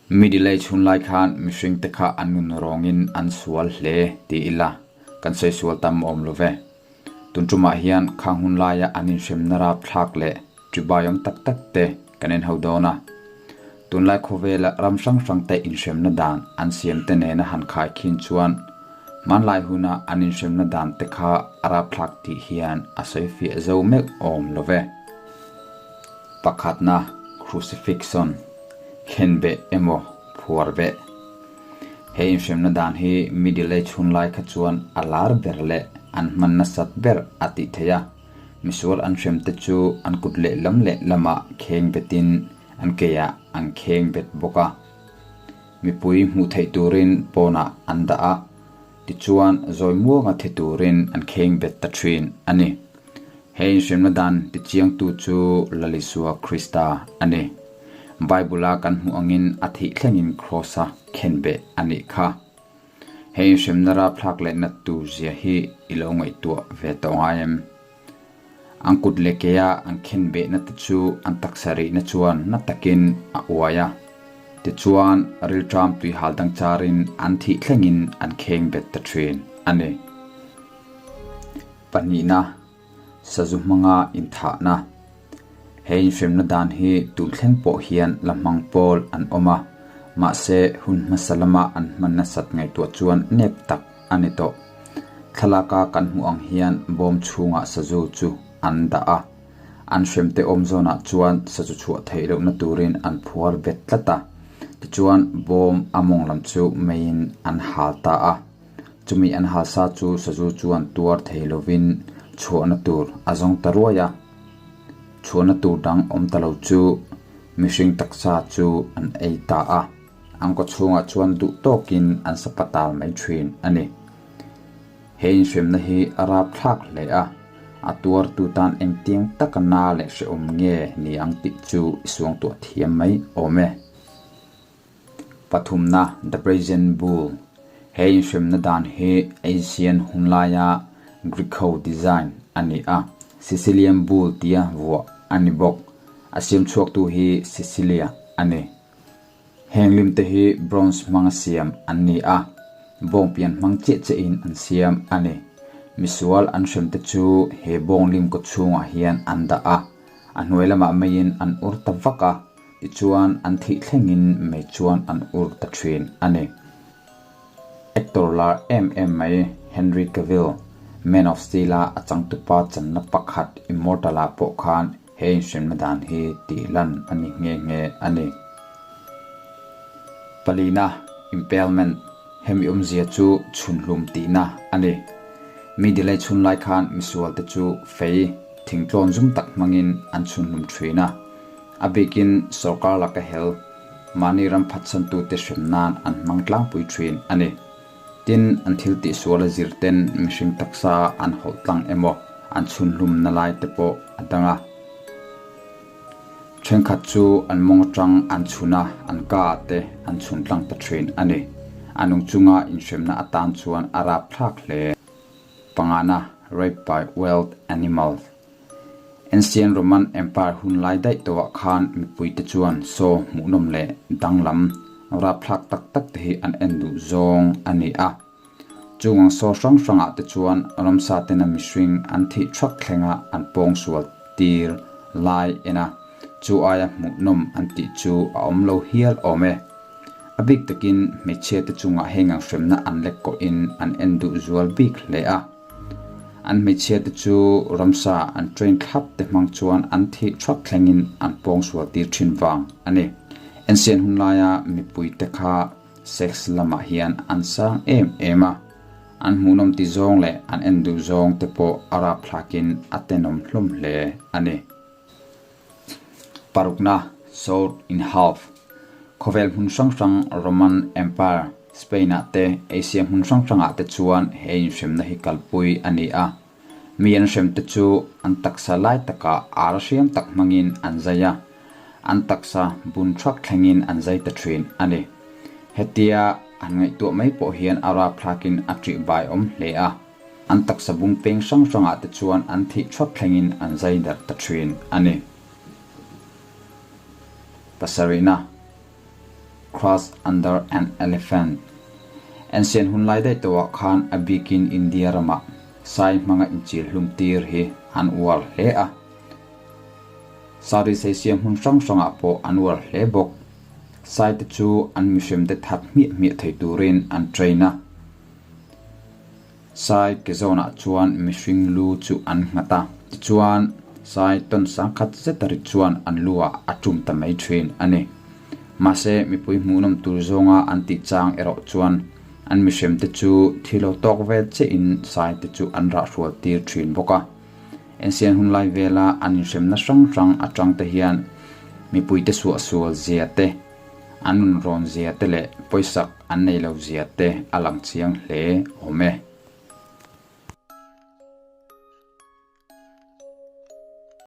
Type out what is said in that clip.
Middle Age hun lai khan mihring te kha an nun rawngin an sual hle ti ila kan sawi sual tam awm lo ve. Tun tumah hian khang hun laia an inhremna rapthlak leh ṭibaiawm tak tak te kan en ho dawn a. Tunlai khawvela ram hrang hrang te inhremna dan an siam te nena han khai khin chuan hmanlai huna an inhremna dan te kha a rapthlak tih hian a sawi fiah zo meuh awm lo ve. Pakhatna, Crucifixion, khenbeh emaw phuar beh. He inhremna dan hi Middle Age hunlai kha chuan a lar ber leh an hman nasat ber a tih theih a. Misual an hrem te chu an kut lehlam lehlamah kheng betin an keiah an kheng bet bawk a. Mipui hmuh theih turin pawnah an dah a, tichuan zawi muanga thi turin an kheng bet ta thin a ni. He inhremna dan tichiangtu chu Lalisua Krista a ni. Bible-a kan hmuh angin a thih thlengin Kraws-a khenbeh a nih kha. He inhremna rapthlak leh nat tur zia hi i lo ngaihtuah ve tawh ngai em? An kut leh keia an khenbehna te chu an taksa rihna chuan na takin a uai a. Tichuan, rilṭam tuihal dang charin an thih thlengin an khengbet ta ṭhin a ni. Pahnihna, Sazu hmanga inthahna. He inhremna dan hi tun thleng pawh hian la hmang pawl an awm a, mahse hun hmasa lama an hman nasat ngaihtuah chuan nep tak a ni tawh. Thlalaka kan hmuh ang hian bawm chhungah sazu chu an dah a, an hremte awm zawnah chuan sazu chhuah theih lohna turin an phuar bet tlat a, tichuan bawm a mawng lam chu meiin an hal ta a. Chumi an halsa chu sazu chuan tuar thei lovin chhuahna tur a zawng ta ruai a. Chhuahna tur dang awm ta lo chu mihring taksa chu an ei ta a, an kaw chhungah chuan duh tawkin an sa patal mai thin a ni. He inhremna hi a rapthlak hle a, a tuartu tan engtiang taka na leh hrehawm nge ni ang tih chu i suangtuah thiam mai awm e. Pathumna, The Brazen Bull, He inhremna dan hi Asian hunlaia Greek ho design a ni a, Sicilian Bull tia vuah a ni bawk. A siam chhuaktu hi Sicilia a ni. Heng lim te hi bronze hmanga siam an ni a, bawng pian hmang chiah chiahin an siam a ni. Misual an hremte chu he bawng lim kaw chhungah hian an dah a, a hnuai lamah meiin an ur ta vak a. Tichuan, an thih thlengin mei chuan an ur ta thin a ni. Actor lar em em mai Henry Cavill, Man of Steel-a a changtupa channa pakhat Immortal-ah pawh khan he inhremna dan hi tih lan a ni nghe nghe a ni. Palina, Impalement, Hemi awmzia chu chhunhlum tihna a ni. Mi dilei chhun lai khan misualte chu fei, thingtlawn zum tak hmangin an chhunhlum thin a. A bikin sorkar laka hel, mahni ram phatsantute hrem nan an hmang tlangpui thin a ni. Tin, an thil tihsual a zir ten mihring taksa an hawlh tlang emaw an chhunhlumna lai te pawh a dang a. Thenkhat chu an mawng atang an chhun a, an ka ah te an chhun tlang ta thin a ni. A nung chunga inhremna atan chuan a rapthlak hle. Pangana, Rape by Wild Animals. Ancient Roman Empire hun lai daih tawhah khan mipuite chuan saw hmuhnawm leh danglam rapthlak tak tak te hi an en duh zawng a ni a. Chung ang saw hrang hrangah te chuan ramsa tena mihring an thih thak thlenga an pawng sual tir lai en a, chu aia hmuhnawm an tih chu a awm lo hial awm e. A bik takin hmeichhia te chungah heng ang hremna an lek kawhin an en duh zual bik hle a. An hmeichhia te chu ramsa an train thlap te hmang chuan an thih thak thlengin an pawng sual tir thin vang a ni. Ancient hun laia mipui te kha sex lamah hian an sang em em a, an hmuhnawm ti zawng leh an en duh zawng te pawh a rapthlakin a tenawm hlawm hle a ni. Parukna, Sword in Half, Khawvel hmun hrang hrang Roman Empire, Spain-ah te, Asia hmun hrang hrangah te chuan he inhremna hi kalpui a ni a. Mi an hremte chu an taksa lai takah ar hriam tak hmangin an zai a, an taksa bun thak thlengin an zai ta thin a ni. Hetia an ngaihtuah mai pawh hian a rapthlakin a ṭihbai awm hle a. An taksa bung peng hrang hrangah te chuan an thih thak thlengin an zai darh ta thin a ni. Pasarihna. Crushed Under an Elephant. Ancient hun lai daih tawhah khan a bikin India ramah sai hmanga inchil hlum tir hi an uar hle a. Southeast Asia hmun hrang hrangah pawh an uar hle bawk. Sai te chu an mihremte that hmiah hmiah thei turin an train a. Sai ke zawnah chuan mihring lu chu an nghat a, tichuan sai tawn sangkhat zeta ri chuan an lu ah a tum ta mai thin a ni. Mahse, mipui hmuhnawm tur zawnga an tih chang erawh chuan an mihremte chu thi lo tawk vel chiahin sai te chu an rah hrual tir thin bawk a. Ensian hun lai vela an inhremna hrang hrang atang te hian mipuite suahsual zia te, an nunrawn zia te leh pawisak an nei lo zia te a lang chiang hle awm e.